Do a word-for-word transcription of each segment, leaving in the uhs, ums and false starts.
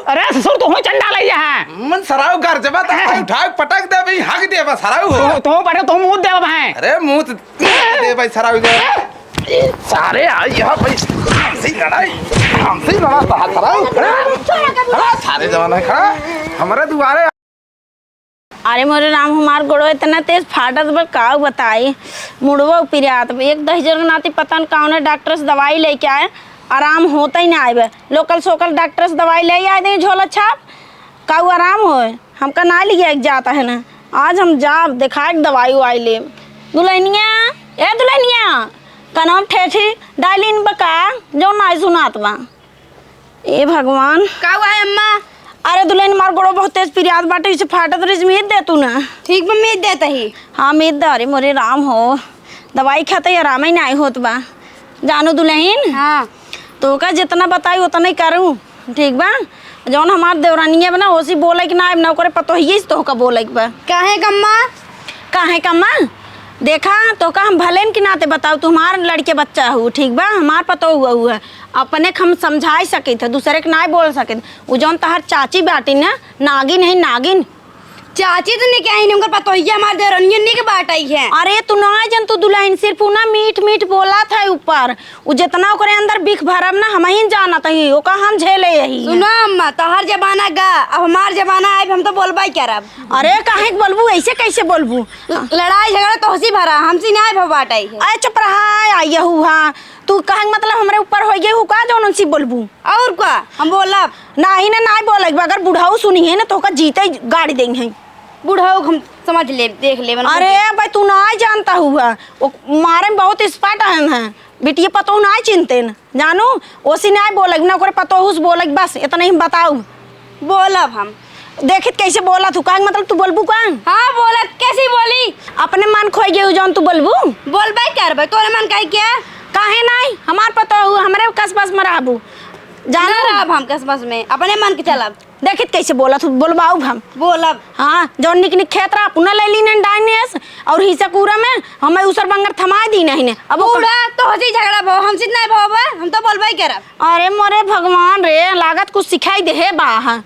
अरे ससुर, तोहू चंडाल है यहाँ। मन सराउ गरजबा त उठा के पटक देबे, हक देबा सराउ हो। तो, तो पटक, तो मुँह देबा है। अरे मुँह त देबे सराउ जा। सारे आई यहाँ भाई, हमसे लड़ाई, हमसे लड़ा सराउ। अरे सारे जवान है खड़ा, हमारे दुआरे। अरे मोरे राम, हमार गोड़ो इतना तेज फाटत बा, का बताई, मुड़वा पिरात बा। एक दहिजर के नाती पता न कौने डॉक्टर से दवाई लेके आए, आराम होता ही ना आए बा। लोकल सोकल डॉक्टर से दवाई ले आए दे झोला छाप, का उ आराम होए? हमका ना लिया एक जाता है ना, आज हम जाब देखा एक दवाई उवाई लेब। दुल्हनिया, ए दुल्हनिया, कनवा में ठेठी डालिन बका, जो ना सुनात बा। ए भगवान। का हुआ है अम्मा? अरे दुल्हन, मार गोड़ो बहुत तेज पिरात बाटे, इसे फाटत रही, मीत दे तू ना। ठीक बा, मीत देत ही। हाँ, मीत दे। अरे मोरे राम हो, दवाई खाते ही आराम ही नाई होत बा। जानू दुल्हन, हाँ। तोका जितना बताई उतना ही करूँ, ठीक बा? जौन हमार देवरानिया बा ना, ओसी बोले के ना, ना ओकरे पतोहिए से तोहका बोले के बा। काहे कम्मा? काहे कम्मा? देखा, तोका हम भलेन के नाते बताऊ, तू हमार लड़के बच्चा हऊ, ठीक बा? हमार पतोह हुआ हुआ। अपने के हम समझाई सकित है, दूसरे के नाय बोल सकित। उ जौन तहार चाची बाटी ना, नागिन है, नागिन। चाची तो नहीं कही, उनकर पतोहिया हमार देवरनिया निक बाटई है। अरे, तू ना जन, तू दुल्हन सिर्फ उ ना मीठ मीठ बोलत है ऊपर। उ जितना ओकरे अंदर बिख भरब ना, हमहिन जानत ही, ओका हम झेले यही। सुना अम्मा, तोहर जमाना गा, अब हमार जमाना आइब, हम तो बोलबे करब। अरे, काहे के बोलबू, ऐसे कैसे बोलबू? ल-, लड़ाई झगड़ा तोहसी भरा, हमसे नाय भ बाटई है। अरे, चुप रहा, आई यहू, हाँ। तू कहे के मतलब हमरे ऊपर होइ गए हू का, जौन उनसे बोलबू? और का, हम बोलब? नाही ना, नाही बोले के बा। अगर बुढ़ऊ सुनी है ना, तो ओका जीते ही गाड़ी देंगे हैं। बुढ़ऊ हम समझ लेब, देख लेब। अरे भाई, तू नाही जानता हुआ, वो मारे में बहुत expert हैं, हैं। बिटिया पतोह नाही चिनते न, जानू, ओसी नाही बोले के, ना ओकरे पतोहू से बोले के, बस इतना ही हम बताऊ। बोलब हम। देखित कैसे बोलत हूँ, का मतलब तू बोलबू का? हाँ, बोलत कैसे बोली? अपने मन खोई गए जौन तू बोलबू? बोलबे करबे, तोरे मन कहे क्या? काहे नाही? हमार पतोहू, हमरे कसबस में रहबू। जानू? ना रहब हम कसबस में, अपने मन के चलब। देखित कैसे बोलत हूँ, बोलबाऊ हम। बोलब। हाँ, जौन निक निक खेत रहा, अपना ले लीन डाइनेस, और हिस्सा कूड़ा में हमें उसर बंगर थमाए दी नहीं ने। अब ओकर पूरा तोहसी झगड़ा भो, हमसे नहीं भो बा, हम तो बोलबे करब। अरे मोरे भगवान रे, लागत कुछ सिखाई देहे बा।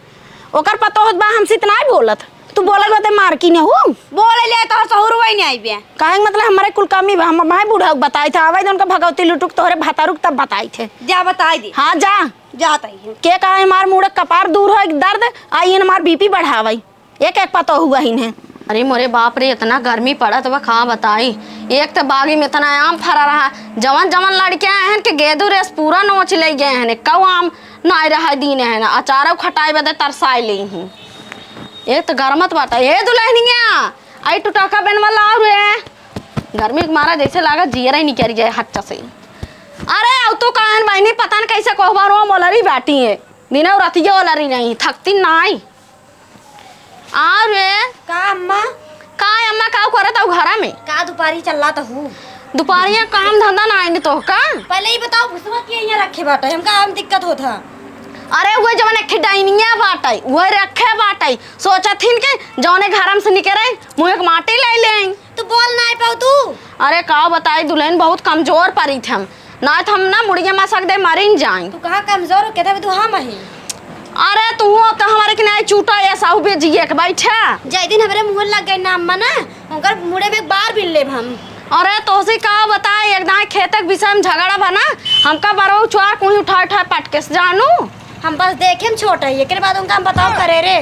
ओकर पतोह बा, हमसे त नाय बोलत। तू बोले बदे मार की ने हूँ। बोले ले तोहर सहूर वही नहीं आइबे। काहे के मतलब हमरे कुल कमी बा, हम भाई बूढ़ा बताई था, आवे उनका भगवती लुटुक तोहरे भतारुक तब बताई थे। जा बताई दे। हाँ जा। जात ही है। के कहे हमार मुड़े कपार दूर हो एक दर्द, आई इन हमार बीपी बढ़ावई। एक एक पतोह हुआ ही ने। अरे मोरे बाप रे, इतना गर्मी पड़त बा, का बताई। एक त बागी में इतना आम फरा रहा, जवन जवन लड़के आए हैं के गेदू रेस पूरा नोच ले गए हैं, कौ आम नाय रहा दीन है ना, अचारो खटाई बदे तरसाई ले ही। एक त गरमत बाटा, ए दुल्हनिया, आई टुटाका बेनवा लाओ रे। गर्मी के मारा जैसे लागा जियरा ही निकल जाए हच्चा से। अरे, अब तो कहन बहनी, पता न कैसे कोहबर हो, मोलरी बैठी है। दिना रतिया वाला रही नहीं, थकती नाई। और रे? का अम्मा? का अम्मा, का करत हऊ घरा में? का दुपारी चल्ला त हूँ? दुपारिया काम धंधा ना आइने तो का? पहले ही बताओ, भुसवा के यहाँ रखे बाटे, हमका हम दिक्कत होत है। अरे, वो जवन एक ठे डाइनिया बाटे, वो रखे बाटे। सोचत हिन के जौने घरम से निकरे, मुँह एक माटी ले ले। तू बोल नाई पाऊ तू। अरे, का बताई दुल्हन, बहुत कमजोर परी थे हम। ना त हम ना मुड़िया मसक दे मरिन जाई। तू कहाँ कमजोर हो, कहता भी तू हम ही। अरे तू हो तो हमारे के नाई चूटा या साहू बे जिए के बैठा। जय दिन हमरे मुँह लग गई ना अम्मा ना, उनकर मुड़े में एक बार बिन लेब हम। अरे तोहसे का बताए, एक दाएं खेत के विषय में झगड़ा बा ना, हमका बरऊ चुआर कुही उठा उठा पटके से जानू। हम बस देखे में छोट है, एकरे बाद उनका हम बताओ करे रे।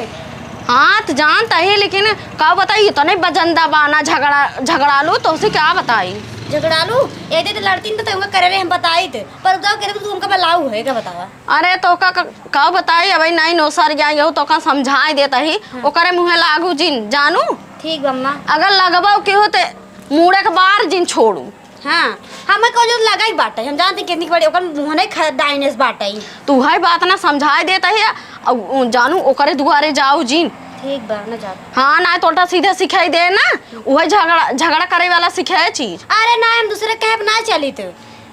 हाँ, त जानता ही, लेकिन का बताई, इतने बजंदा बा ना, झगड़ा, झगड़ालू, तोहसे का बताई? झगड़ालू? ए दे त लड़तीन त तुमका करे रे, हम बताई त। पर बताओ, करे तू हमका बलाऊ है, का बतावा? अरे, तोका का, का बताई, अबे नाई नौसर गया, यहू तोका समझाई देता ही, हाँ। ओकरे मुँहे लागू जिन, जानू? ठीक बा, अम्मा। अगर लगबाऊ केहू ते मुड़े के बार जिन छोड़ू। हाँ, हमें को जो लगा ही बाटे, हम जानते कितनी बड़ी ओकर मुँह नहीं खा-, डाइनेस बाटे। तू है बात ना समझाए देता है, अउ जानू ओकरे दुआरे जाओ जिन। ठीक बा, ना जाओ। हाँ, ना तो उल्टा सीधा सिखाई दे ना, उहे झगड़ा, झगड़ा करे वाला सिखाए चीज। अरे ना, हम दूसरे कहे पे ना चली तो।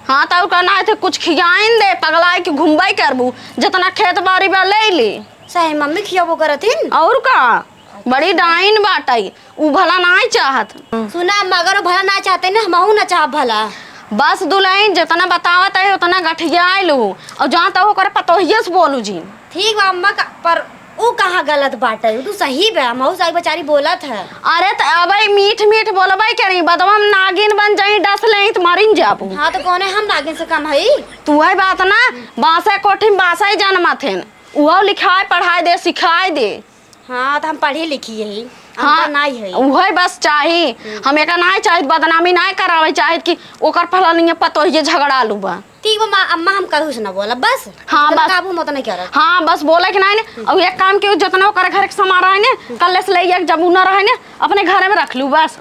हाँ, तो का ना थे कुछ खियाइन दे, पगलाए के घुमबाई करबू, जितना खेत बाड़ी बा ले ले। सही मम्मी खियाबो करथिन। और का? बड़ी डाइन बाटई, उ भला नाई चाहत। सुना, मगर उ भला ना चाहते ना, हमहू ना चाहब भला। बस दुलहिन, जेतना बतावत है, ओतना गठियाए लू। और जहाँ तक ओकरे पतोहिए से बोलू जिन। ठीक बा अम्मा का, पर ऊ कहाँ गलत बाटे? ऊ तो सही बा, महू साई बेचारी बोलत है। अरे त अबे मीठ मीठ बोलबे के नहीं, बदवा हम नागिन बन जाई, डस लेई त मरिन जाबू। हाँ, तो कौने हम नागिन से कम हई? तू है बात ना, बासे कोठी में बासे जनमत हेन, उहो लिखाए पढ़ाए दे, सिखाए दे। हाँ, तो हम पढ़ी लिखी यही, हाँ, अनपढ़ नाई है। उहे बस चाही। हम्म। हम एका नाई चाहित, बदनामी नाई करावे चाहित कि ओकर फलानी पतोहिए झगड़ालू बा। ठीक बा माँ, अम्मा हम कहूँ से ना बोलब बस। हाँ, जितना बस। काबू हम उतना करब। हाँ, बस बोले कि नाई ने। हम्म। और एक काम कियो, जितना ओकर घर के सामान रहे ने, हम्म। कल से ले एक जब उ ना रहे ने, अपने घरे में रख लू बस।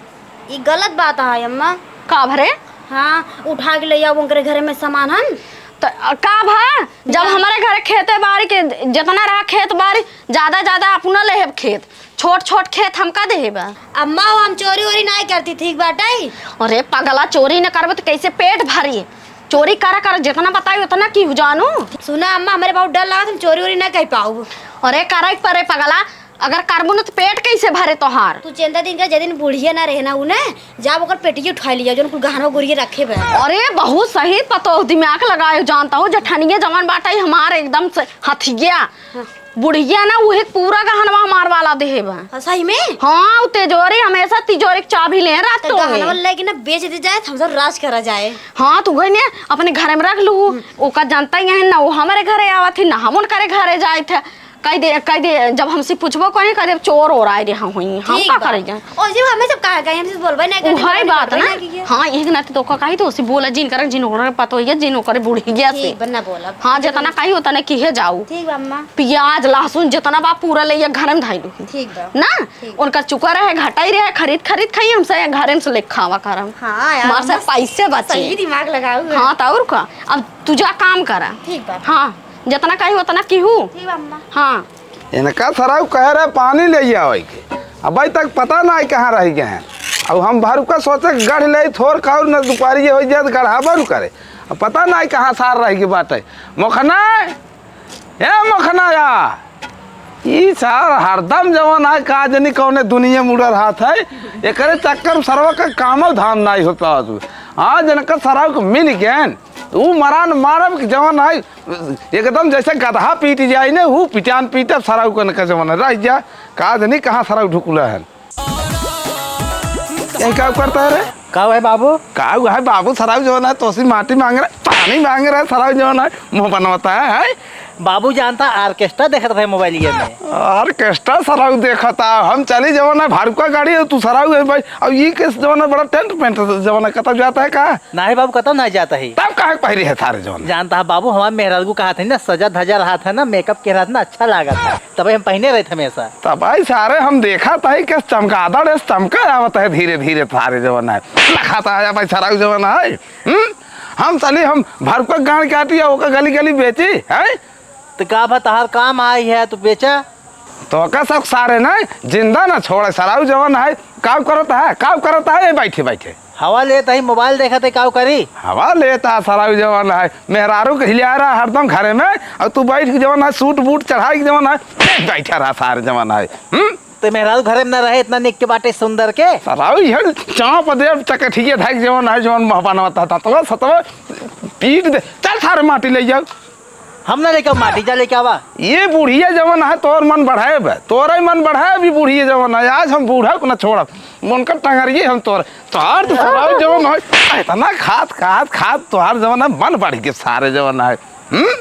ई गलत बात है अम्मा। का भरे? हाँ, उठा के ले आओ उनकरे घरे में सामान हन। त, अ, का भा? जब हाँ। हमारे घरे खेते बाड़ी के जितना रहा खेत बाड़ी, ज्यादा ज्यादा अपना लेहेब खेत, छोट छोट खेत हमका देहे बा। अम्मा, वो हम चोरी वोरी नाई करती, ठीक बाटे? अरे पगला, चोरी न करबे त कैसे पेट भरी? चोरी करा कर, जितना बताई उतना की जानू। सुना अम्मा, हमरे बहुत डर लागत, हम चोरी वोरी ना कर पाऊ। अरे करे के परे पगला, अगर करबू न त पेट कैसे भरे तोहार? तू चिंता दिन का, जदिन बुढ़िया ना रहे ना, उने जाब ओकर पेटिये उठा लिया, जोन कुल गहना गुरिये रखे बा। अरे बहुत सही पतोह, दिमाग लगायो जानता हो, जठनिया जवन बाटे हमार एकदम से हथिया। हाँ। बुढ़िया ना उहे पूरा गहनवा हमार वाला देहे बा। हाँ, सही में? हाँ, उ तिजोरी हमेशा तिजोरी के चाबी ले रहत तो तो है। गहनवा लेके ना बेच दे जाए, हम सब राज करा जाए। हाँ, तू उहे ने अपने घर में रख लू। हम्म। ओका जनता ही है ना, वो हमारे घरे आवत ही ना, हम उनकरे घरे जाए थे। कह दे, कह दे, जब हमसे पूछबो कहीं, कह दे चोर ओर आए रहा हुई, हम ठीक का बा। करे जाए? ओ जी, हमें सब कहा गए, हमसे बोलबे नहीं करते, उहाई बोलबे बात नहीं ना। करते। हाँ, एक नाते तो का कही तो उसे बोला, जिन करे, जिन ओकरे पतोहिया, जिन ओकरे बुढ़िया से। ठीक बा, ना बोलब। हाँ, जितना कही उतना किहे जाऊ। ठीक बा अम्मा। प्याज, लहसुन जितना बा पूरा ले ये घर में धइलू। ठीक बा। ना? ठीक। उनका चुका रहे, घटाई रहे, खरीद, खरीद खाई, हमसे ये घर में से ले खावा करम। हाँ, यार, हमारे से अम्मा पैसे बचे। सही दिमाग लगाऊ है। हाँ, तो और का? अब तू जा काम करा। ठीक बा। हाँ, जितना कही उतना किहू। ठीक बा अम्मा। हाँ। इनका सराउ कहे रहे पानी ले आवे के, अबे तक पता नाई कहाँ रह गए हैं। अब हम भरुका सोचे गढ़ ले थोर खाउर न दुपारी हो जात गढ़ा बरु करे। अब पता नाई कहाँ सार रह गए बाटे। मोखना, ए मोखना या, ई सार हरदम जवन है का जनी कौने दुनिया में उड़ल हाथ है। एकरे चक्कर में सरवा का कामो धाम नाई हो पावत। हाँ, जनका सराउ के मिल गए, ऊ मरान मारब कि जवन है एकदम जैसे गदहा पीट जाई ने, हू पिटान पीटब सराउ कन का जवन रह जा। का जनी कहाँ सराउ ढुकुला है। यही का करता है रे? का है बाबू? का है बाबू, सराउ जवन है तोसी माटी मांग रहा है, पानी मांग रहा है, सराउ जवन है मुँह बनवता है, है? बाबू जानता ऑर्केस्ट्रा देखत रहे मोबाइलिया में। ऑर्केस्ट्रा सराउ देखता, हम चली जवन है भरुका गाड़ी, तू सराउ है भाई, अब ई के जवन है बड़ा टेंट पेंट जवन है कतब जाता है का? नाही बाबू, कतौ नाही जात ही। तब काहे पहिरे है थारे जवन? जानता है बाबू, हमार मेहरारू कहा थे ना, सजा धजा रहा था ना, मेकअप के रहा था ना, अच्छा लागत है, तबे हम पहिने रहे थे हमेशा। तब भाई सारे हम देखा था कि चमकादड़ है, चमका आवत है धीरे धीरे थारे जवन है। लखा था आया भाई सराउ जवन है। हम्म? हम चली, हम भरुका गाड़ काटी, ओका गली गली बेची, है? तो का भा तहार काम आई है, तू बेचा? तो का सब सारे ना जिंदा ना छोड़े, सराउ जवन है, काउ करत है, काउ करत है, ये बैठे बैठे। हवा लेत ही, मोबाइल देखत ही, काउ करी? हवा लेत है, सराउ जवन है, मेहरारू के हिलिया रहा हरदम घरे में, और तू बैठ के जवन है, सूट बूट चढ़ाई के जवन है, बैठा रहा सारे जवन है। हम्म? तो मेहरारू घरे में ना रहे, इतना निक के बाटे सुंदर के। सराउ ये चाँप दे, चकठिए धाई के जवन है, जवन महबाना बता, ततवा सतवा पीट दे, चल सारे माटी ले जाओ। हम ना लेके माटी, जा लेके आवा। ये बुढ़िया जवन है, तोर मन बढ़ाए बे, तोरे मन बढ़ाए भी बुढ़िया जवन है। आज हम बूढ़ा को ना छोड़ब, उनकर टंगरिए हम तोर, तोहार तो सराउ जवन है, इतना खात, खात, खात, तोहार जवन है, मन बढ़ के सारे जवन है। हम्म?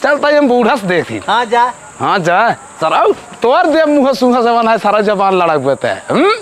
चल, तई हम बूढ़ा से देखी। हाँ, जा। हाँ, जा। सराउ, तोर दे मुँह सूंघा जवन है, सारा जबान लड़क बेते। हम्म?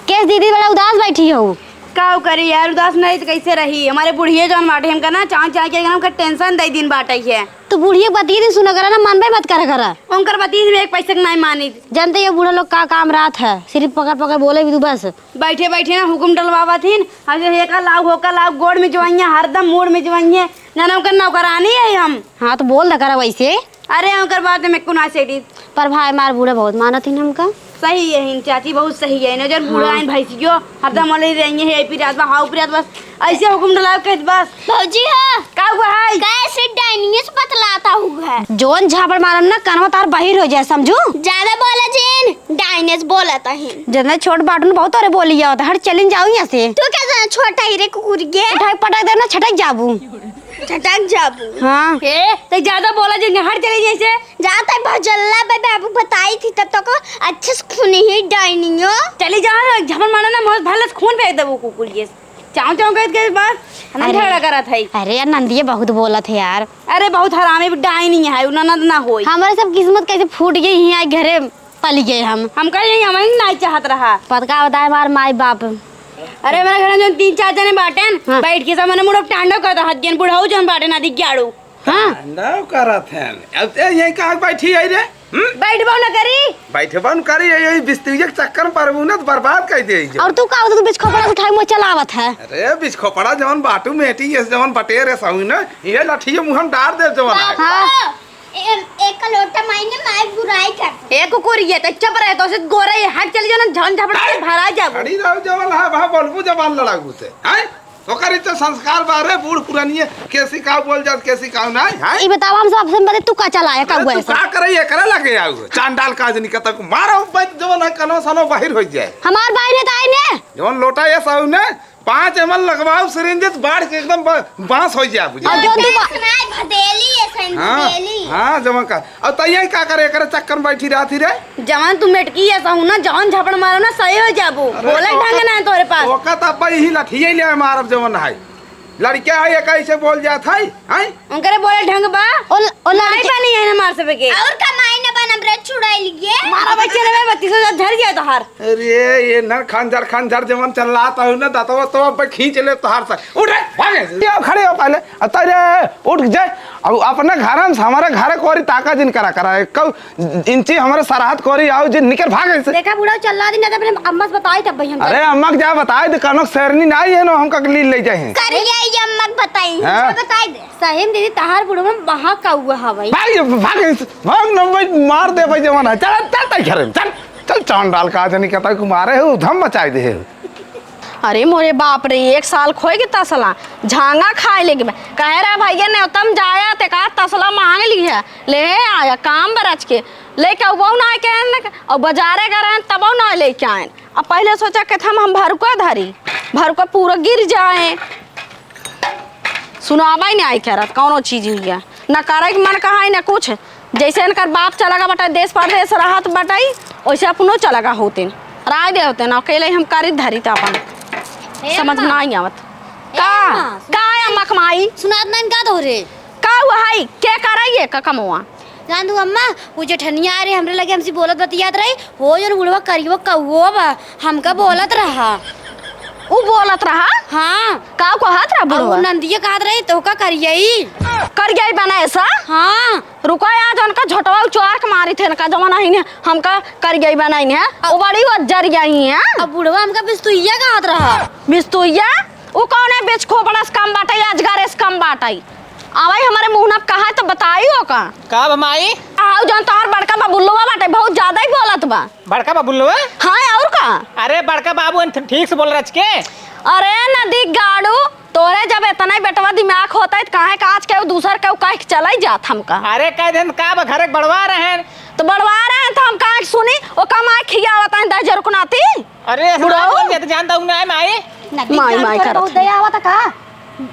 केस दीदी बड़ा उदास बैठी हो। काउ करी यार, उदास नहीं तो कैसे रही? हमारे बुढ़िए जौन बाटे हमका ना चाँय चाँय के एकदम का टेंशन दे दिन बाटे है। तो बुढ़िए के बतिए दिन सुना करा ना, मानबे मत करा करा। उनकर बतिए दिन एक पैसे के नहीं मानी। जानते हो बूढ़ा लोग का काम रात है, सिर्फ पकड़ पकड़ बोले भी तू बस। बैठे बैठे ना हुकुम डलवावत हिन, हम जो हेका लाओ होका लाओ गोड़ में जोइए, हरदम मूड़ में जोइए, ना उनकर नौकरानी है हम। हाँ तो बोल द करा वैसे। अरे, ओकर बात में कुना से दी। पर भाई, मार बूढ़ा बहुत मानत हिन हमका। सही है हिन चाची, बहुत सही है। नजर बूढ़ा हाँ। आइन भैंसियो, हरदम ओले रहिए, हे पिरात बा, हाउ पिरात बस। ऐसे हुकुम डलाओ कहत बस। भौजी हो। का हुआ है? कैसे डाइनियस बतलाता हुआ है? जोन झापड़ मारम ना, कनवा तार बहिर हो जाए, समझू? ज्यादा बोला जिन, डाइनियस बोलत हिन। जना छोट बाटू न बहुत तोरे बोली आवत, हट चलिन जाऊ यहाँ से। तू क्या जना छोटा ही रे कुकुर के? उठा के पटक दे ना, छटक जाबू। छटक जाबू। हाँ। ए, तै ज्यादा बोला जे हट चली जैसे। जा तै भजल्ला बे बाबू बताई थी तब तो को अच्छे से खूनी ही डाइनियो। चली जा, झपड़ मारा ना, मौत भले से खून फेंक देबू कुकुर ये। चाव चाव करत के बस, हम अरे। झगड़ा करत है। अरे यार, नंदिये बहुत बोलत है यार। अरे बहुत हरामी डाइनी है, उ ननद ना होई। हमारे सब किस्मत कैसे फूट गई, यहाँ घरे पली गए हम। हम कह रही, हम नहीं चाहत रहा। पतका बताए हमार माई बाप। अरे, हमारे घर में जो तीन चार जने बाटेन, हाँ। बैठ के सब मने मुड़ो टांडो करत रहत गेन, बुढ़ऊ जन बाटेन, आदि ग्याड़ू। हाँ। टांडो करत हैं। अब ते यही कहाँ बैठी है रे? हम्म? बैठबो न करी। बैठबो न करी, यही बिस्तुइया के चक्कर में परबू ना, तो बर्बाद कर दे जो। और तू का, तू बिच खोपड़ा उठाई मुँह चलावत है। अरे, बिच खोपड़ा जवन बाटू मेटी, ये जवन बटेर है सहू ना, ये लठिये मुँह में डार दे जवन है। हाँ। ए-, एक लोटा माई ने माई बुराई कर। ए कुकुर, ये तो चुप रहे, तो से गोरे ये हट चली जाओ ना, झन झपट के भरा जाबो। खड़ी रहो जवान है, वहाँ बोलबू जवान लड़ाऊ से, हैं? ओकर इतना संस्कार बारे बूढ़ पुरानिए के सिखाओ बोल जात, के सिखाओ नहीं, हैं? ई बताओ, हम सबसे बदे तू का चलाए, का अरे हुआ तू ऐसा? का करे, ये करे लगे आऊ, चांडाल का जनी कतक मारो, बैठ जवान है, कनो सनो बाहिर हो जाए। हमार भाई ने तो आई ने। जवन लोटा ये साहू ने, पाँच एम एल लगवाओ सिरिंज, बाढ़ के एकदम ब-, बांस हो जाए, बुझे? और जो तू बा- सुनाई भदेली है, सही हाँ, भदेली। हाँ, जमा का। और तैयारी का करे, एकरे चक्कर में बैठी रहती रे? जवान तू मेटकी है, सहू ना, जवान झापड़ मारो ना, सही हो जाबो। अरे बोले तो ढंग ना है तोरे पास। ओका तो अब यही लठिये ले मारब, जवन है। लड़का है, ये कैसे बोल जात है, हैं? उनकरे बोले ढंग बा? ओ ल-, ओ माई लड़के बनी है ना मार सबे के। और का माई ना बनम रे, छुड़ाई लिए। मारा बच्चे ने बत्तीस हजार झड़ गया तोहार। अरे, ये नर खंजर खंजर जवन चल रहा था ना, दतवा तो अब खींच ले तोहार से। उठ रे, भागे। ये खड़े हो पहले। अ, तैरे, उठ जाए। अब अपने घर में, हमारे घर कोरी ताका जिन करा, करा है। कब इंची हमारे सरहद कोरी आओ जिन निकल भागे से। देखा बूढ़ा चल रहा दिन, अपने अम्मा से बताई तब भैया। अरे, अम्मा के जा बताई दे, कनक शेरनी नहीं है ना, हम कक ली ले जाए। करिया ये अम्मा के बताई, हाँ। बताई दे। सही में दीदी, तहार बुढ़वा में बहा कौआ हवई। भाग, भाग, भाग न भाई, मार दे भाई जवान है। चल, चल, तई घरे में, चल, चल, चांडाल का जनी कहता है, मारे हो, धम मचाई दे हो। अरे मोरे बाप रे, एक साल खोए के तसला, झांगा खाए लेके बा। कहे रहे भैया ने उत्तम जाया, ते का तसला मांग ली है, ले आया काम बरच के, लेके वो ना आए के, और बाजारे गए रहे, तब ना लेके आए। अब पहले सोचा कि हम, हम भरुका धरी, भरुका पूरा गिर जाए। सुनावा ही नहीं आई करत कौनो चीज हुई है, ना करे के मन कहा है, ना कुछ। जैसे इनकर बाप चला गा बटाई, देश परदेश रहत बटाई, वैसे अपनो चला गा होते, राय दे होते ना, अकेले हम करी धरी त अपन ए समझ अम्मा। ना आई आवत। ए का? अम्मा, का है अम्मा कमाई? सुनात नहीं का तोहरे? का हुआ है? के कराइए का कमवा? जान दू अम्मा, वो जेठनिया आ रही, हमरे लगे हमसे बोलत बतियात रही, हो जौन बुढ़वा करियो कौओ बा, हमका बोलत रहा। उ बोलत रहा? हाँ। का कहत रहा आ, उ बुढ़वा? नंदिया कहत रही, "तोहका करियई।" करियई बनाए सा? हाँ। रुको यार, जौन का झोटवा उचवार के मारी थे, इनका जवन अहिन है, हमका करियई बनाइन है, अब उ बड़ी उज्जर गई है। अब बुढ़वा हमका बिस्तुइया कहत रहा। बिस्तुइया? उ कौने बेच खोपड़ा से कम बाटे, अजगर से कम बाटे? आवई हमरे मुँह न कहा त बताई हो का? का बा माई? आओ जौन तोहार बड़का बबुल्लवा बाटे, बहुत ज्यादा ही बोलत बा। बड़का बबुल्लवा? हाँ, और का? अरे बड़का बाबू, ठीक से बोल रच के। अरे नदी गाड़ू, तोरे जब इतना ही बेटवा दिमाग होता है, त काहे का आज केहू दूसर केहू कह के चला ही जात हमका? अरे कह देन का बा, घरे के बड़वा रहेन। त बड़वा रहेन त हम काहे के सुनी, ओ कमाए खियावत हैं दस हजार रुकनाती। अरे, ऐसे बुढ़ऊ। ना बोल, ये तो जानता हूँ ना, माई। नदी माई, जान माई पर करत बहुत है। दया आवत का?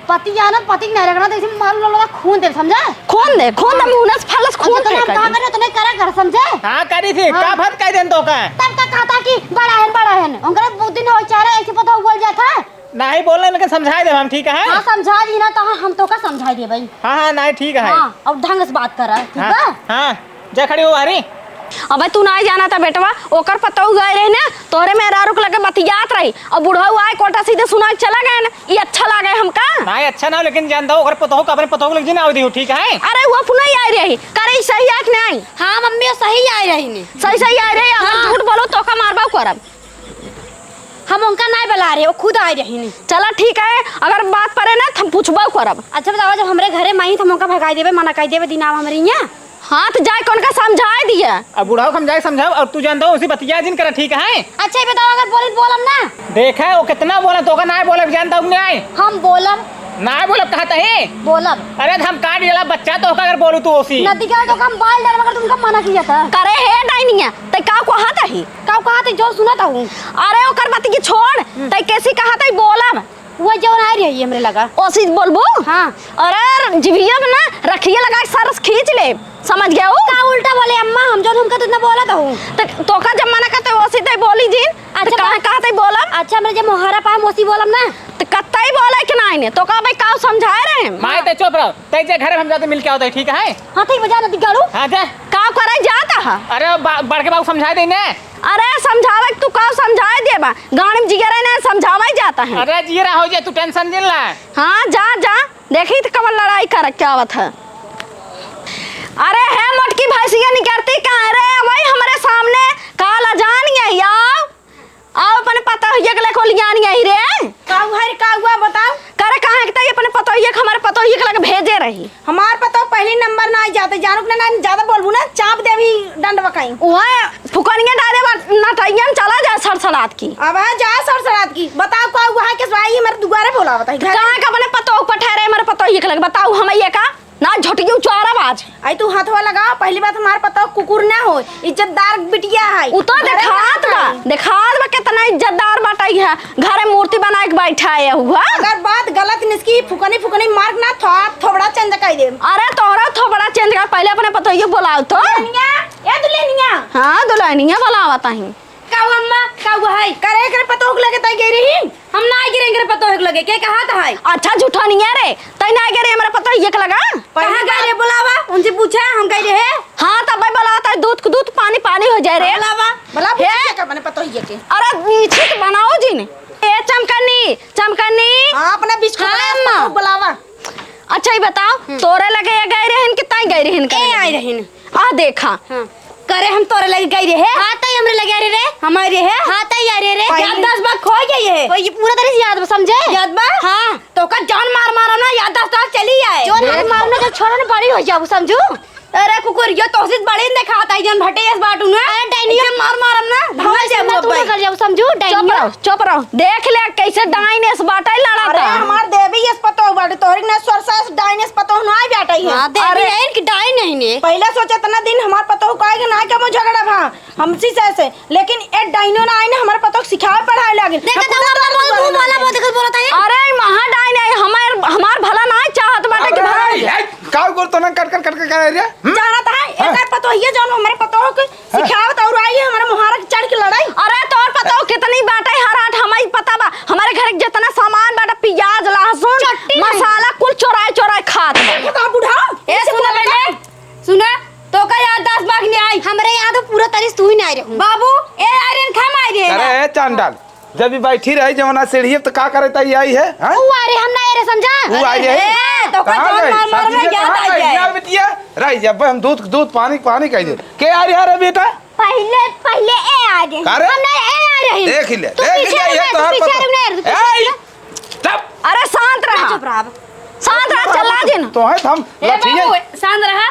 पति जानो, पति के नहीं रखना, तो इसे मार लो, लो, खून दे, समझा? खून दे, खून दे, मुंह से फलस खून जितना हम फेंक कहा दे। करे, उतने करा कर, समझे? हाँ, करी थी, हाँ। का भर कह देन तो का? तब तक कहता कि बड़ा है, बड़ा है। उनकरे बुद्धि न हो, चाहे ऐसे पता बोल जाता है। नहीं बोलने, लेकिन समझाई दे हम, ठीक है? हाँ, समझा दी ना, तो हम तो का समझाई दे भाई। हाँ, हाँ, नहीं, ठीक है। हाँ, अब ढंग से बात कर रहा है, ठीक हाँ, है? हाँ। जा खड़ी हो बाहरी। अबे तू नाहीं जाना था बेटवा, ओकर पतोह गए रही ना, तोहरे मेहरारू के लगे बतियात रही, और बुढ़ऊ आए कोटा सीधे सुनाई चला गए ना, ये अच्छा लागे हमका? नाहीं अच्छा ना, लेकिन जान दो, ओकर पतोह का अपने पतोह के लगे जी ना आवे दियो, ठीक है? अरे वो अपना ही आई रही, करे सही है कि नाहीं? हाँ मम्मी, वो सही आई रही ने। सही सही आई रही, अगर हाँ। झूठ बोलो तो का मारबा करब। हम उनका नाहीं बुला रहे, वो खुद आई रही ने। चला ठीक है, अगर बात परे ना, तो हम पूछबो करब। अच्छा बताओ, जब हमरे घरे माई, तो हम उनका भगाई देबे, मना कर देबे, दिन आवा हमरे यहाँ। हाँ, तो जाए के उनका समझाए दिया। अब बुढ़ाऊ के हम जाए समझाओ, और तू जान दो, उसी बतिया जिन करा, ठीक है? अच्छा, ये बताओ, अगर बोले तो बोलब ना? देखा, वो कितना बोला, तो का नाहीं बोलब, जान दो, नाहीं। हम बोलब। नाहीं बोलब, कहा तही? बोलब। अरे, हम काट डाला बच्चा, तो का अगर बोलू तू ओसी? नदी का तो हम बाल डाल, मगर तुमका मना किया था। करे हे डाइनिया, ते का कहा तही? का कहा तही, जो सुना था हूँ। अरे, ओकर बात की छोड़, हम्म। ते कैसी कहा तही बोलब? वो जौन आई रही हमरे लगा। ओसी बोलबू? हाँ। अरे जिभिया में ना रखिए लगा के सरस खींच ले, समझ गया हो? का उल्टा बोले अम्मा, हम जौन हमका तो इतना बोला तो हूँ। तो तोका जब मना करते ओसी ते बोली जिन, तो अच्छा, कहाँ बा- कहाँ ते बोलब? अच्छा, हमरे जब मोहरा पाए ओसी बोलब ना। तो कत्ता ही बोले कि नहीं ने, तो का भाई का समझाए रहे हैं? माई ते चुप रहो, ते जे घर में हम जाते मिल के आओ, ठीक है? हाँ, ठीक बजा नदी गाड़ू। हाँ, जा। का करे जाता है? अरे बा-, बड़के बाबू समझाए दे ने। अरे समझावे तू का समझाए देबा? गाड़ी में जिगरे ने समझावे जाता है। अरे जिगरा हो जाए, तू टेंशन जिन ला। हाँ, जा, जा, देखी तो कमल लड़ाई कर क्या आवत है। अरे है मोटकी भैंसिया निकरती कहाँ रे? वही हमरे सामने काला जान यही आओ, आओ अपने पतोहिया के लेको लियान यही रे। का हुआ रे, का हुआ बताओ? करे कहाँ के तई अपने पतोहिया के, हमारे पतोहिया के लगे भेजे रही। हमार पतोह पहली नंबर ना आई जाते, जानू के ना, ना ज्यादा बोलबू ना, चाप देवी डंड बकाई। वह फुकनिया डाले बा नटैया में चला जाए सड़सड़ात की। अब है जाए सड़सड़ात की। बताओ का हुआ है, किस भाई हमारे दुआरे बोला बताई घर। कहाँ का अपने पतोह पठा रहे हमारे पतोहिया के लगे, बताओ हम ये का? ना झोटकी उचारा बाज। आई तू हथवा लगाओ, पहली बात हमार पतोह कुकुर ना हो, इज्जतदार बिटिया है। उ तो घरे देखात ना बा, है। देखात बा कितना इज्जतदार बाटई है, घरे मूर्ति बनाए के बैठा है हुआ। अगर बात गलत निसकी, फुकनी फुकनी मार के ना थो-, थोबड़ा चेंज कर दे। अरे तोहरा थोबड़ा चेंज कर, पहले अपने पतोहियो बोलाओ तो। दुल्हनिया, ए दुल्हनिया। हाँ दुल्हनिया बोलावत ही। का हुआ अम्मा, का हुआ है? करे एकरे पतोह के लगे तई गई रही? हम ना आए गिरे एकरे पतोह के लगे, के कहा था है? अच्छा झूठनिया रे, तई ना आए गिरे हमरा पतोहिया के लगा? कहाँ गए रे? बुलावा, उनसे पूछा, हम गए रहे। हाँ तब भाई बोलावा, तई दूध दूध पानी पानी हो जाए रे। बुलावा, बुलावा, हे? पूछिए का अपने पतोहिया के। अरे नीचे तो बनाओ जी ने। ए चमकनी, चमकनी। हाँ, अपना बिस्कुट हाँ, वाला अम्मा। पतोह बुलावा। अच्छा ये बताओ, हम्म। तोरे लगे ये गए रहन कि तई गए रहन ए करे? आए रहन। आ देखा। हाँ। करे हम तोरे लगे गई रहे। हाँ, तई हमरे लगे आ रहे रे। हमारे रहे। हाँ, तई आ रहे रे। याददाश्त बा खो गई है। ओ, ये पूरा तरह से याद बा, समझे? याद बा? हाँ। तो का जान मार मारम ना, याददाश्त तो चली आए। जो ना मारम ना, तो छोड़ो ना, बड़ी हो जाओ, समझू? अरे कुकुर, यो तोहसे बड़ी न देखात आई, जौन भटे यस बाटू ना। अरे डाइनिया। इसे मार मारम ना, धमल जाबू तू अब्बा। कर जाबू, समझू? चुप डाइनिया। रहो, चुप रहो। देख ले कैसे डाइन यस बाटे लड़ा अरे था। हमार देवी यस पतोह बाटे, तोहरी ना सरसा यस डाइन यस पतोह ना आई बाटे है। हाँ, देवी अरे। है इनकी डाइन नहीं ने। पहले सोचे इतना दिन हमार पतोह काहे के ना के मो झगड़ा भा हमसी से ऐसे, लेकिन ए डाइनो ना आई ना हमार पतोह सिखावे पढ़ावे लागिन। देखा हम तो खुद हमारा डाइन बोल, बोले मुंह वाला ना। बहुत कुछ बोलता है। अरे महा डाइन है, हमार हमार भला ना चाहत बाटे कि अरे, भला ए, ए, का गोर तो ना कट कट कट कट करे रे? हम्म? जानत है, हाँ। एकर पतोहिया जौन हमरे पतोह के हाँ। सिखावत और आई है, हमारे मोहारा के चढ़ के लड़ाई। अरे तोर पतोह कितनी बाटे, हर हाट हमारी पता बा। हमारे घर के जितना सामान बाटे, प्याज, लहसुन, चट्टी नहीं। मसाला, कुल चोराए चोराए खात बा। देखो तो बुढ़ा, ए, ऐसे सुना बोला पहले, था। सुना, तो का याददाश्त बाग नहीं आई। हमरे याद हो पूरा तरीस तू ही नहीं आई रहू। बाबू, ए आर्यन खा मार दे। अरे ए चांडाल, जब ई बैठी रही जवना सीढ़ी पे, तो का करे ताई आई है, हाँ? ऊ आ रे, हम ना आ रे, समझा? ऊ आई है? ए, तो का कहाँ जौन गई? मार मार में सब्जी याद कहाँ आई गई? जाए। ना बिटिया, रही जब हम दूध, दूध पानी, पानी कह दे। के आ रहा रे बेटा? पहले, पहले ए आ रे। का रे? हम ना ए आ रहे। देख ले, तू देख पीछे ले, रह, ये तू तोहर पीछे पता। रह, तू पीछे ए, रह। चुप। अरे शांत रहा। चुप रहा अब। शांत रहा, चला जिन। तो है हम ए लठिए। बाबू, शांत रहा।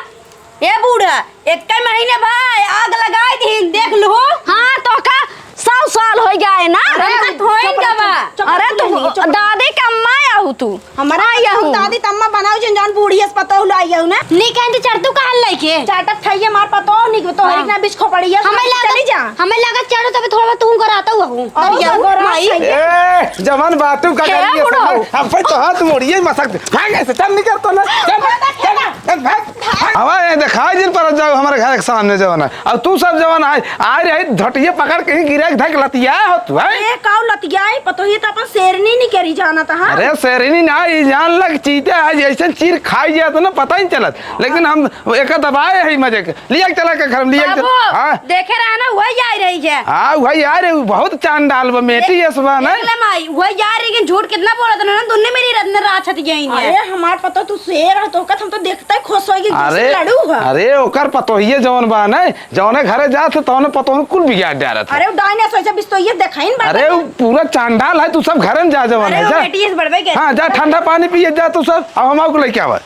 ए बूढ़ा, एक महीने भाई आग लगाई दी, देख लू। हाँ, तो का सौ साल हो गए ना? अरे, अरे, तो होइन का बा? चुप, अरे, चुप, तू चुप। दादी के अम्मा आहू तू। हमारा आई आहू। दादी त अम्मा बनाओ, जन जान बूढ़ी अस पतोह लाई आहू ना। नी कहन तो चढ़ तू कहल लइके। चाटक खाइए मार पतोह, नी तो हरिक ना बिच खोपड़िया, हमें चली जा। लागत, हमें लागत चढ़ो तबे थोड़ा बहुत तू कराता हुआ हूँ। और और या क्या हो, गोरा माई। खाइए। ए, जवान बातू का ए, करिए बुढ़ऊ। सब, अब भाई तो हाथ मोड़िए मसक। भाग ऐसे, चल निकल तो ना। चल, चल, चल, भाग। हवा ये देखा जिन पर जाओ हमारे घर के सामने जवन है। अब तू सब जवन आए, आए रही धटिया पकड़ के ही गिरे के धक लतिया हो तू, हैं? ए, काऊ लतिया है, पतोहिया तो अपन शेरनी नहीं करी जानत है। अरे शेरनी ना, ई जान लग चीते आज ऐसे चीर खाई जाए तो ना पता ही चलत। लेकिन हम एक दबाए है मजे के। लिया के चला के घर में, लिया के चला। बाबू, हाँ। देखे रहा ना, वही आई रही है। हाँ, वही आ रही, बहुत चांडाल बा, मेटी ए, यस बा ना। देख ले माई, वही आ रही है, झूठ कितना बोलत ना, दुन्ने मेरी रत्न राछत यही है। अरे, हमार पतोह तू शेर है, तो का हम तो देखते ही खुश होएगी, अरे, लड़ू है। अरे, ओकर पतोहिए जवन बा ना, जवने घरे जात है, तवने पतोहन कुल बिगाड़ डारत है। अरे, वो डाइने सोचे बिस्तोहिए देखाइन बा। अरे, वो पूरा चांडाल है, तू सब घरे में जा, जवन अरे, है, वो जा। बेटी इस बड़वे के। हाँ, जा, ठंडा पानी पिए जा तू सब, अब हम आपको लेके आवा।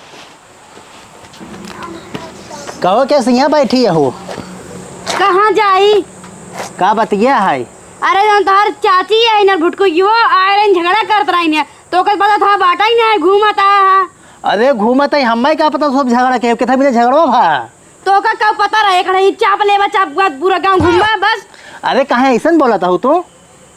कहो के सिया बैठी हो? कहाँ जाई? का बतिया है? अरे जौन तोहार चाची है ना भुटको यो आए रही झगड़ा करत रही ने, तो ओकर पता था बाटा ही ना है, घूमत आया है। अरे घूमत है, हमें का पता सब झगड़ा के, कितना बिना झगड़ो भा। तो का का पता रहे, खड़ा ही चाप लेबा, चाप के बाद पूरा गाँव घूमबा बस। अरे काहे ऐसन बोलत हो तू?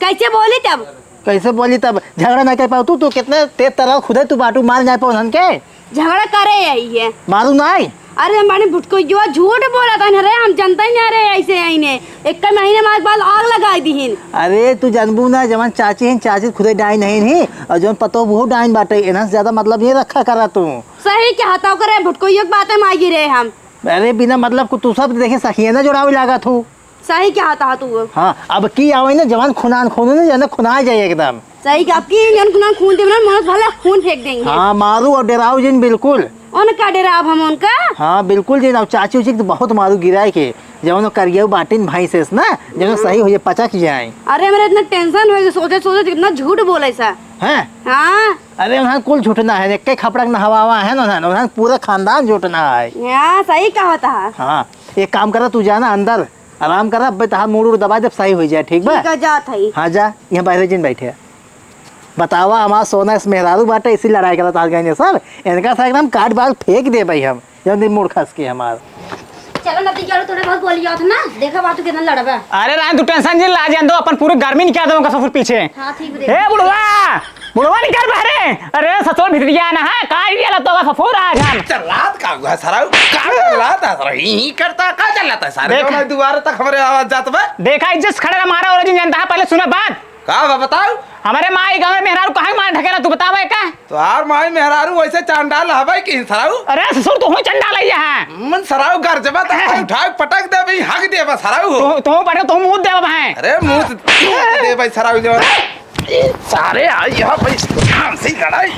कैसे बोली तब? कैसे बोली तब? झगड़ा ना कर पाऊ तू, तू कितने तेज तरार खुदे तू बाटू, मार ना पाऊ उन्हन के। झगड़ा करे आई है। मारू ना आई? अरे हमारे भुटको जो झूठ बोला था ना रे, हम जनता ही ना रहे ऐसे आईने। एक महीने में बाद आग लगाई दीहिन। अरे तू जानबू ना, जवन चाची हैं, चाची खुदे डाइन नहीं, नहीं, और जवन पतो वो डाइन बाटे, इन्हन से ज्यादा मतलब ये रखा करा तू। सही कहा था, ओकरे भुटको एक बात है, माई गिरे हम। अरे बिना मतलब को तू सब देखे सखिया ना जोड़ावे लागा तू। सही कहा था तू। हाँ, अब की आवे ना जवान खुनान खून ना जाने खुनाए जाए एकदम। सही कहा, अब की जन खुनान खून देवे ना, मरद भला खून फेंक देंगे। हाँ, मारू और डराओ जिन बिल्कुल। उनका डराब हम उनका? हाँ, बिल्कुल जिन। अब चाची उची के तो बहुत मारू गिराए के, जवन करिया बाटिन भैंस ना, जवन सही हो जाए, पचक जाए। अरे मेरे इतना टेंशन हो गया, सोचे सोचे कितना झूठ बोले सा। हैं? हाँ। अरे उन्हें कुल झूठना है, एक खपड़क नहवावा है ना, उन्हें पूरा खानदान झूठना है। हाँ, सही कहा था। हाँ, एक काम करा, तू जाना अंदर, आराम करा, अब्बे तहार मूड़ उड़ दबा देब, सही हो जाए, ठीक बा? ठीक है, जात हई। हाँ, जा, यहाँ बाहर जिन बैठे। बतावा, हमार सोना इस मेहरारू बाटे, इसी लड़ाई करत आज गए सब। इनका सा एकदम काट बाल फेंक देबे हम, जौन दिन मूड़ खस के हमार। चलो ना, तीन चार थोड़े बहुत बोली जात ना, देखा बात तू कितना लड़बा। अरे रान, तू टेंशन जिन ला, जान दो, अपन पूरी गर्मी निकाल दो उनका ससुर पीछे। हाँ, ठीक बा, देख। ए बुढ़वा, बुढ़वा निकल बहरे। अरे ससुर भितरिया ना है, का ये ला तो ससुर आज हम। चल्लात का हुआ सराऊ? का चल्लात है सराऊ? ही, ही करता, का चल्लात है सारे? देख। जौन है दुआरे तक हमरे आवाज जात बा। देखा, इज्जत से खड़े रह, मारा और जिन जनता है, पहले सुना बात। का बा बताऊ? हमारे माई का, हमारे मेहरारू कहाँ मार ढकेला, तू बतावे का? तोहार माई मेहरारू वैसे चांडाल हवे कि सराऊ? अरे ससुर, तू हूँ चांडाल है यहाँ। मन सराऊ गरजबा त उठा के पटक देबे, हक देबे सराऊ। तू, तू पटक, तू मुँह देबे भाई। अरे मुँह देबे सराऊ जो। ए, सारे आई यहाँ पे हमसे लड़ाई,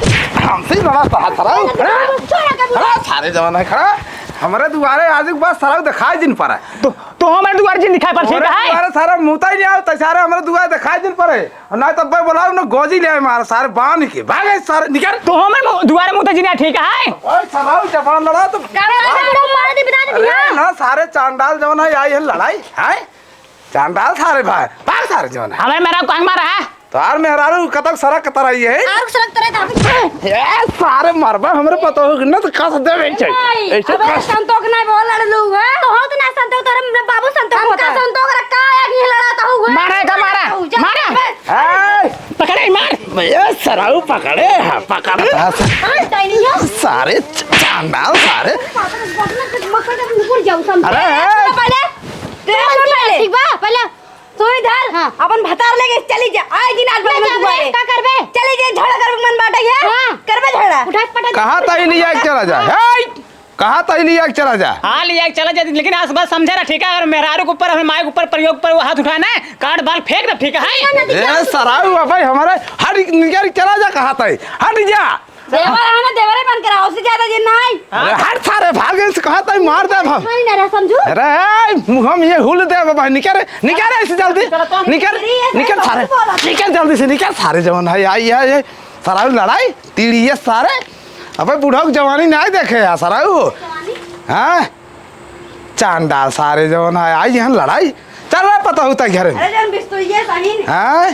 हमसे लड़ा था सराऊ। छोड़ा के हाँ, सारे जवान है खड़ा। हमारे दुआरे आज के बाद सराऊ दिखाई जिन पर है। तू, तू हमारे दुआरे जिन दिखाई पर, ठीक है? दुआरे सारा मुँह ही नहीं आवता, सारे हमारे दुआरे दिखाई जिन पर है। और ना तो भाई बोलाओ ना गोजी ले आए मारा सारे बांध के। भाग ए सारे निकल। तू हमारे मु-, दुआरे मुँह तो जिन ठीक है? ओए सराऊ जवान लड़ा तो। का बा, का बा, मार दे, बता दे अरे भैया। ना सारे चांडाल जवान है आई है लड़ाई, हैं? चांडाल सारे भाई, भाग सारे जवान है। हमारे मेहरारू कहाँ मारा है? तार मेहरारू कतक सड़क तरह ये है। और सड़क तरह था। ए, सारे मरबा हमरे पता हो कि ना तो कस देबे ऐसे। नहीं, ऐसे अब कस। संतोख नहीं बोल लड़लू है। तो हो तो ना संतोख, तोरे बाबू संतोख हम होता का है। संतोख रखा है कि लड़ाता हुआ। मारा का मारा, जा, मारा। बस। ए, पकड़े, मार। ए, सराऊ पकड़े, हाँ, पकड़े। हाँ, सर। हाँ, डाइनी हो। सारे च-, चांडाल, सारे। मकर जब ऊपर जाऊँ, समझे? अरे, ए। पहले, तू सुन पहले। ठीक बा, पहले तू इधर, हाँ। अपन भतार लेके चली जा। आए दिन आज मैं बगल में जाबे, दुआरे। का करबे? चली जा, झगड़ा करबे मन बाटे है? हाँ। करबे झगड़ा? उठा के पटक। कहाँ तई लिया के चला जा? हाँ। हे! कहाँ तई लिया के चला जा? हाँ, लिया के चला जा, लेकिन आज बात समझा रहा, ठीक है? अगर मेहरारू के ऊपर, हमारे माई के ऊपर, प्रयोग पर वो हाथ उठाए ना, काट बाल फेंक दे, ठीक है? ए, सराऊ, अबे हमारे हट निकल के चला जा, कहाँ तई? हट जा। देवर है ना, देवरे बन के रहो, उससे ज्यादा जिन नहीं। अरे हट सारे, भाग से कहा तई मार दे हम। नहीं ना रहा समझू। अरे मुँह हम ये हुल दे बाबा, निकल रे, निकल रे ऐसे जल्दी। निकल, निकल सारे, निकल जल्दी से, निकल सारे जवान है, आई है ये सारा लड़ाई तीड़ी ये सारे। अबे बुढ़ऊ के जवानी नहीं देखे यार सारा वो। हाँ? चांडाल सारे जवान है, आई यहाँ लड़ाई। चल रहा पता होता घर में। अरे जन बिस्तुइये सही। हाँ?